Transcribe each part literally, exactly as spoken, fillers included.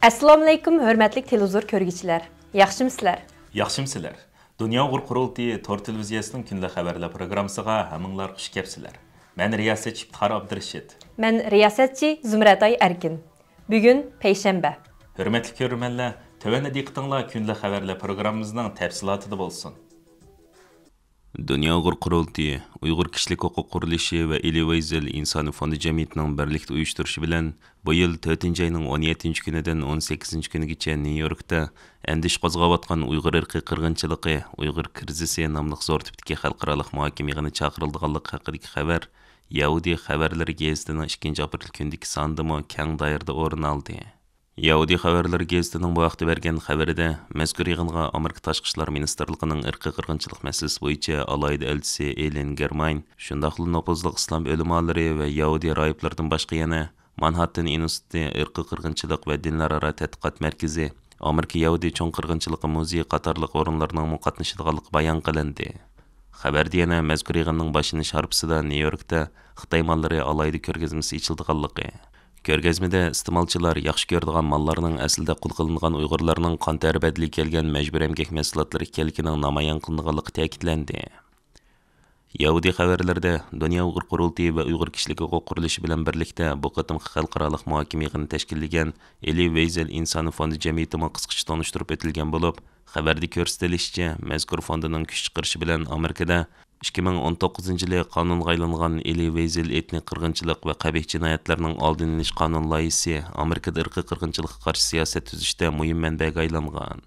ئەسسالامۇئەلەيكۇم، ھۆرمەتلىك تېلېۋىزور كۆرگۈچىلەر. ياخشىمۇسىلەر؟ ياخشىمۇسىلەر؟ دۇنيا ئۇيغۇر قۇرۇلتىيى تور تېلېۋىزىيەسىنىڭ كۈندىلىك خەۋەرلەر پروگراممىسىغا ھەممىڭلار خۇش كەپسىلەر. مەن رىياسەتچى ئىپتىخار ئابدۇرېشىت. مەن رىياسەتچى زۇمرەتئاي ئەركىن. بۈگۈن پەيشەنبە. ھۆرمەتلىك كۆرۈرمەنلەر، تۆۋەندە دىققىتىڭلار كۈندىلىك خەۋەرلەر پروگراممىمىزنىڭ تەپسىلاتىدا بولسۇن. دۇنيا ئۇيغۇر قۇرۇلتىيى، ئۇيغۇر كىشىلىك ھوقۇق قۇرۇلۇشى ۋە ئېلى ۋەيزېل ئىنسانىي فوندى جەمئىيىتىنىڭ بىرلىكتە ئۇيۇشتۇرۇشى بىلەن، بۇ يىل تۆتىنچى ئاينىڭ ئون يەتتىنچى كۈنىدىن ئون سەككىزىنچى كۈنىگىچە نيۇ يوركتا ئەندىشە قوزغاۋاتقان ئۇيغۇر ئىرقىي قىرغىنچىلىقى، ئۇيغۇر كىرىزىسى ناملىق زور تىپتىكى خەلقئارالىق مۇھاكىمە يىغىنى چاقىرىلىدىغانلىقى ھەققىدىكى خەۋەر يەھۇدىي خەۋەرلىرى گېزىتىنىڭ ئىككىنچى ئاپرېل كۈنىدىكى سانىدىمۇ كەڭ دائىرىدە ئورۇن ئالدى. يەھۇدىي خەۋەرلىرى گېزىتىنىڭ بۇ ھەقتە بەرگەن خەۋىرىدە، مەزكۇر يىغىنغا ئامېرىكا تاشقى ئىشلار مىنىستىرلىقىنىڭ ئىرقىي قىرغىنچىلىق مەسىلىسى بويىچە ئالاھىدە ئەلچىسى ئېلېن گېرماين، شۇنداقلا نوپۇزلۇق ئىسلام ئۆلىمالىرى ۋە يەھۇدىي راھىبلىرىدىن باشقا يەنە مانھاتتېن ئىنستىتۇتى ئىرقىي قىرغىنچىلىق ۋە دىنلار ئارا تەتقىقات مەركىزى، ئامېرىكا يەھۇدىي چوڭ قىرغىنچىلىقى مۇزېيى قاتارلىق ئورۇنلارنىڭمۇ قاتنىشىدىغانلىقى بايان قىلىندى. خەۋەردە يەنە مەزكۇر يىغىننىڭ باشلىنىش ھارپىسىدا نيۇ يوركتا خىتاي ماللىرى ئالاھىدە كۆرگەزمىسى ئېچىلىدىغانلىقى، كۆرگەزمىدە ئىستېمالچىلار ياخشى كۆرىدىغان ماللارنىڭ ئەسلىدە قۇل قىلىنغان ئۇيغۇرلارنىڭ قان تەر بەدىلىگە كەلگەن مەجبۇرىي ئەمگەك مەھسۇلاتلىرى ئىكەنلىكىنىڭ نامايان قىلىنغانلىقى تەكىتلەندى. يەھۇدىي خەۋەرلىرىدە دۇنيا ئۇيغۇر قۇرۇلتىيى ۋە ئۇيغۇر كىشىلىك ھوقۇق قۇرۇلۇشى بىلەن بىرلىكتە بۇ قېتىمقى خەلقئارالىق مۇھاكىمە يىغىنى تەشكىللىگەن ئېلى ۋېيزېل ئىنسانىي فوندى جەمئىيىتىمۇ قىسقىچە تونۇشتۇرۇپ ئۆتۈلگەن بولۇپ، خەۋەردە كۆرسىتىلىشىچە، مەزكۇر فوندىنىڭ كۈچ چىقىرىشى بىلەن ئامېرىكىدا ئىككى مىڭ ئون توققۇزىنچى يىلى قانۇنغا ئايلانغان ئېلى ۋېيزېل ئېتنىك قىرغىنچىلىق ۋە قەبىھ جىنايەتلەرنىڭ ئالدىنى ئېلىش قانۇن لايىھىسى ئامېرىكىدا ئىرقىي قىرغىنچىلىققا قارشى سىياسەت تۈزۈشتە مۇھىم مەنبەگە ئايلانغان.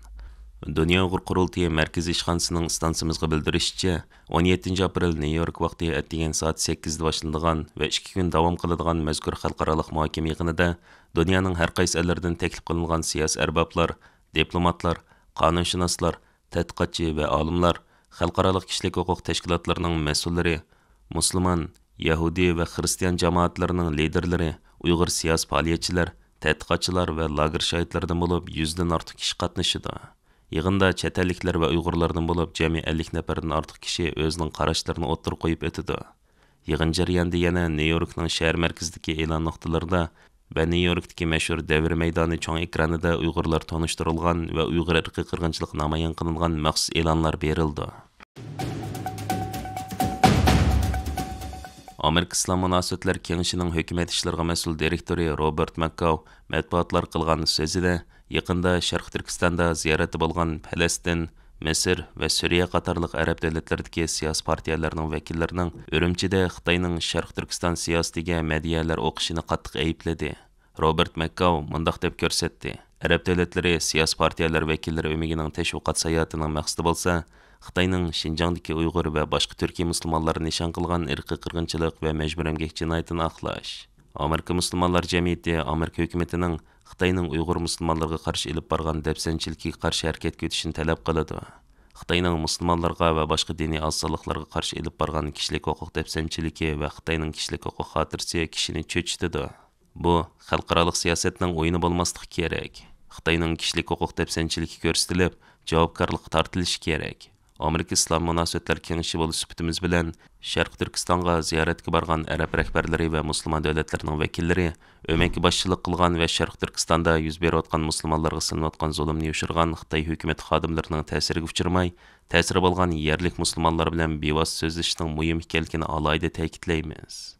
دۇنيا ئۇيغۇر قۇرۇلتىيى مەركىزىي ئىشخانىسىنىڭ ئىستانسىمىزغا بىلدۈرۈشىچە، ئون يەتتىنچى ئاپرېل نيۇ يورك ۋاقتى ئەتىگەن سائەت سەككىزدە باشلىنىدىغان ۋە ئىككى كۈن داۋام قىلىدىغان مەزكۇر خەلقئارالىق مۇھاكىمە يىغىنىدا دۇنيانىڭ ھەر قايسى ئەللىرىدىن تەكلىپ قىلىنغان سىياسىي ئەربابلار، دىپلوماتلار، قانۇنشۇناسلار، تەتقىقاتچى ۋە ئالىملار، خەلقئارالىق كىشىلىك ھوقۇق تەشكىلاتلىرىنىڭ مەسئۇللىرى، مۇسۇلمان، يەھۇدىي ۋە خىرىستىيان جامائەتلىرىنىڭ لىدىرلىرى، ئۇيغۇر سىياسىي پائالىيەتچىلەر، تەتقىقاتچىلار ۋە لاگېر شاھىتلىرىدىن بولۇپ يۈزدىن ئارتۇق كىشى قاتنىشىدۇ. يىغىندا چەت ئەللىكلەر ۋە ئۇيغۇرلاردىن بولۇپ جەمئىي ئەللىك نەپەردىن ئارتۇق كىشى ئۆزىنىڭ قاراشلىرىنى ئوتتۇرىغا قويۇپ ئۆتىدۇ. يىغىن جەريانىدا يەنە نيۇ يوركنىڭ شەھەر مەركىزىدىكى ئېلان نۇقتىلىرىدا ۋە نيۇ يوركتىكى مەشھۇر دەۋر مەيدانى چوڭ ئېكرانىدا ئۇيغۇرلار تونۇشتۇرۇلغان ۋە ئۇيغۇر ئىرقىي قىرغىنچىلىقى نامايان قىلىنغان مەخسۇس ئېلانلار بېرىلىدۇ. ئامېرىكا ئىسلام مۇناسىۋەتلەر كېڭىشىنىڭ ھۆكۈمەت ئىشلىرىغا مەسئۇل دىرېكتورى روبېرت ماككاۋ مەتبۇئاتلارغا قىلغان سۆزىدە، يېقىندا شەرقىي تۈركىستاندا زىيارەتتە بولغان پەلەستىن، مىسىر ۋە سۈرىيە قاتارلىق ئەرەب دۆلەتلىرىدىكى سىياسىي پارتىيەلەرنىڭ ۋەكىللىرىنىڭ ئۈرۈمچىدە خىتاينىڭ شەرقىي تۈركىستان سىياسىتىگە مەدھىيەلەر ئوقۇشىنى قاتتىق ئەيىبلىدى. روبېرت ماككاۋ مۇنداق دەپ كۆرسەتتى: ئەرەب دۆلەتلىرى سىياسىي پارتىيەلەر ۋەكىللىرى ئۆمىكىنىڭ تەشۋىقات ساياھىتىنىڭ مەقسىتى بولسا، خىتاينىڭ شىنجاڭدىكى ئۇيغۇر ۋە باشقا تۈركىي مۇسۇلمانلارنى نىشان قىلغان ئىرقىي قىرغىنچىلىق ۋە مەجبۇرىي ئەمگەك جىنايىتىنى ئاقلاش. ئامېرىكا مۇسۇلمانلار جەمئىيىتى ئامېرىكا ھۆكۈمىتىنىڭ خىتاينىڭ ئۇيغۇر مۇسۇلمانلىرىغا قارشى ئېلىپ بارغان دەپسەندىچىلىكىگە قارشى ھەرىكەتكە ئۆتۈشىنى تەلەپ قىلىدۇ. خىتاينىڭ مۇسۇلمانلارغا ۋە باشقا دىنىي ئاز سانلىقلارغا قارشى ئېلىپ بارغان كىشىلىك ھوقۇق دەپسەندىچىلىكى ۋە خىتاينىڭ كىشىلىك ھوقۇق خاتىرىسى كىشىنى چۆچۈتىدۇ. بۇ خەلقئارالىق سىياسەتنىڭ ئويۇنى بولماسلىقى كېرەك. خىتاينىڭ كىشىلىك ھوقۇق دەپسەندىچىلىكى كۆرسىتىلىپ، جاۋابكارلىققا تارتىلىشى كېرەك. ئامېرىكا ئىسلام مۇناسىۋەتلەر كېڭىشى بولۇش سۈپىتىمىز بىلەن، شەرقىي تۈركىستانغا زىيارەتكە بارغان ئەرەب رەھبەرلىرى ۋە مۇسۇلمان دۆلەتلىرىنىڭ ۋەكىللىرى، ئۆمەككە باشچىلىق قىلغان ۋە شەرقىي تۈركىستاندا يۈز بېرىۋاتقان مۇسۇلمانلارغا سېلىنىۋاتقان زۇلۇمنى يوشۇرغان خىتاي ھۆكۈمىتى خادىملىرىنىڭ تەسىرىگە ئۇچرىماي، تەسىرى بولغان يەرلىك مۇسۇلمانلار بىلەن بىۋاسىتە سۆزلىشىشنىڭ مۇھىم ئىكەنلىكىنى ئالاھىدە تەكىتلەيمىز.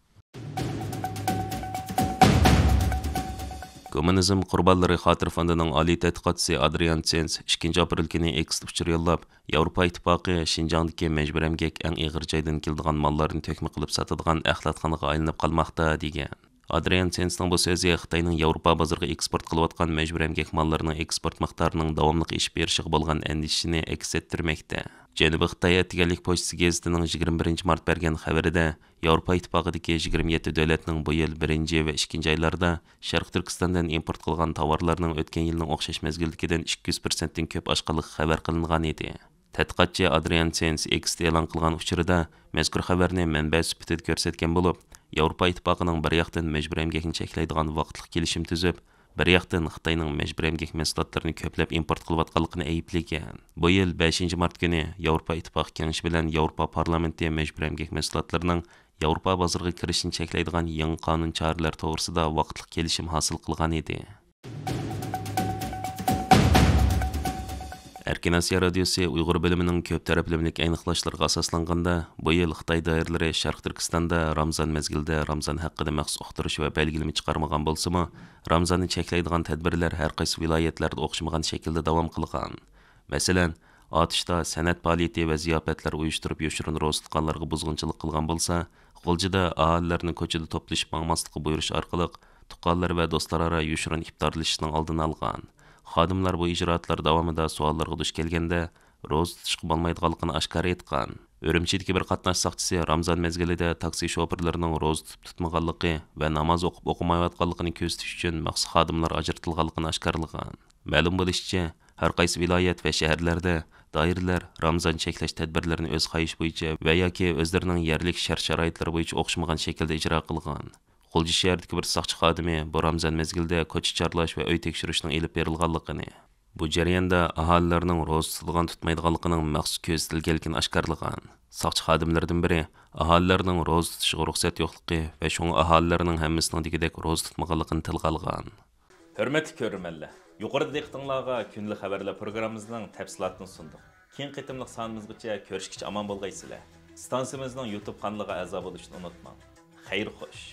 كوممۇنىزم قۇربانلىرى خاتىرە فوندىنىڭ ئالىي تەتقىقاتچىسى ئادرىيان سېنس ئىككىنچى ئاپرېل كۈنى ئېكس ئۇچۇر يوللاپ، ياۋروپا ئىتتىپاقى شىنجاڭدىكى مەجبۇرىي ئەمگەك ئەڭ ئېغىر جايدىن كېلىدىغان ماللارنى تۆكمە قىلىپ ساتىدىغان ئەخلەتخانىغا ئايلىنىپ قالماقتا، دېگەن. ئادرىيان سېنسنىڭ بۇ سۆزى خىتاينىڭ ياۋروپا بازىرىغا ئېكسپورت قىلىۋاتقان مەجبۇرىي ئەمگەك ماللىرىنىڭ ئېكسپورت مىقدارىنىڭ داۋاملىق ئېشىپ بېرىشىغا بولغان ئەندىشىسىنى ئەكس ئەتتۈرمەكتە. جەنۇبىي خىتاي ئەتىگەنلىك پوچتىسى گېزىتىنىڭ يىگىرمە بىرىنچى مارت بەرگەن خەۋىرىدە، ياۋروپا ئىتتىپاقىدىكى يىگىرمە يەتتە دۆلەتنىڭ بۇ يىل بىرىنچى ۋە ئىككىنچى ئايلاردا شەرقىي تۈركىستاندىن ئىمپورت قىلغان تاۋارلارنىڭ ئۆتكەن يىلنىڭ ئوخشاش مەزگىلدىكىدىن ئىككى يۈز پىرسەنتتىن كۆپ ئاشقانلىقى خەۋەر قىلىنغان ئىدى. تەتقىقاتچى ئادرىيان سېنس ئېكستا ئېلان قىلغان ئۇچۇرىدا مەزكۇر خەۋەرنى مەنبە سۈپىتىدە كۆرسەتكەن بولۇپ، ياۋروپا ئىتتىپاقىنىڭ بىر ياقتىن مەجبۇرىي ئەمگەكنى چەكلەيدىغان ۋاقىتلىق كېلىشىم تۈزۈپ، بىر ياقتىن خىتاينىڭ مەجبۇرىي ئەمگەك مەھسۇلاتلىرىنى كۆپلەپ ئىمپورت قىلىۋاتقانلىقىنى ئەيىبلىگەن. بۇ يىل بەشىنچى مارت كۈنى ياۋروپا ئىتتىپاقى كېڭىشى بىلەن ياۋروپا پارلامېنتى مەجبۇرىي ئەمگەك مەھسۇلاتلىرىنىڭ ياۋروپا بازىرىغا كىرىشىنى چەكلەيدىغان يېڭى قانۇن چارىلەر توغرىسىدا ۋاقىتلىق كېلىشىم ھاسىل قىلغان ئىدى. ئەركىن ئاسىيا رادىيوسى ئۇيغۇر بۆلۈمىنىڭ كۆپ تەرەپلىمىلىك ئېنىقلاشلىرىغا ئاساسلانغاندا، بۇ يىل خىتاي دائىرىلىرى شەرقىي تۈركىستاندا رامزان مەزگىلىدە رامزان ھەققىدە مەخسۇس ئۇقتۇرۇش ۋە بەلگىلىمە چىقارمىغان بولسىمۇ، رامزاننى چەكلەيدىغان تەدبىرلەر ھەر قايسى ۋىلايەتلەردە ئوخشىمىغان شەكىلدە داۋام قىلغان. مەسىلەن، ئاتۇشتا سەنئەت پائالىيىتى ۋە زىياپەتلەر ئۇيۇشتۇرۇپ، يوشۇرۇن روزا تۇتقانلارغا بۇزغۇنچىلىق قىلغان بولسا، غۇلجىدا ئاھالىلەرنى كوچىدا توپلىشىپ ماڭماسلىققا بۇيرۇش ئارقىلىق، تۇغقانلار ۋە دوستلار ئارا يوشۇرۇن ئىپتارلىشىشنىڭ ئالدىنى ئالغان. خادىملار بۇ ئىجرائاتلار داۋامىدا سوئاللارغا دۇچ كەلگەندە، روزا تۇتۇشقا بولمايدىغانلىقىنى ئاشكارا ئېيتقان. ئۈرۈمچىدىكى بىر قاتناش ساقچىسى رامزان مەزگىلىدە تاكسى شوپۇرلىرىنىڭ روزا تۇتۇپ تۇتمىغانلىقى ۋە ناماز ئوقۇپ ئوقۇمايۋاتقانلىقىنى كۆزىتىش ئۈچۈن مەخسۇس خادىملار ئاجرىتىلغانلىقىنى ئاشكارىلىغان. مەلۇم بولۇشىچە، ھەر قايسى ۋىلايەت ۋە شەھەرلەردە دائىرىلەر رامزان چەكلەش تەدبىرلىرىنى ئۆز خاھىشى بويىچە ۋە ياكى ئۆزلىرىنىڭ يەرلىك شەرت-شارائىتلىرى بويىچە ئوخشىمىغان شەكىلدە ئىجرا قىلغان. غۇلجا شەھىرىدىكى بىر ساقچى خادىمى بۇ رامزان مەزگىلىدە كوچا چارلاش ۋە ئۆي تەكشۈرۈشنىڭ ئېلىپ بېرىلغانلىقىنى، بۇ جەرياندا ئاھالىلەرنىڭ روزا تۇتىدىغان، تۇتمايدىغانلىقىنىڭ مەخسۇس كۆزىتىلگەنلىكىنى ئاشكارىلىغان. ساقچى خادىملىرىدىن بىرى ئاھالىلەرنىڭ روزا تۇتۇشىغا رۇخسەت يوقلۇقى ۋە شۇڭا ئاھالىلەرنىڭ ھەممىسىنىڭ دېگۈدەك روزا تۇتمىغانلىقىنى تىلغا ئالغان. ھۆرمەتلىك كۆرۈرمەنلەر، يۇقىرىدا دىققىتىڭلارغا كۈندىلىك خەۋەرلەر پروگراممىمىزنىڭ تەپسىلاتىنى سۇندۇق. كېيىنكى قېتىملىق سانىمىزغىچە كۆرۈشكىچە ئامان بولغايسىلەر. ئىستانسىمىزنىڭ يۇتۇب قانىلىغا ئەزا بولۇشنى ئۇنتۇماڭ. خەير خوش.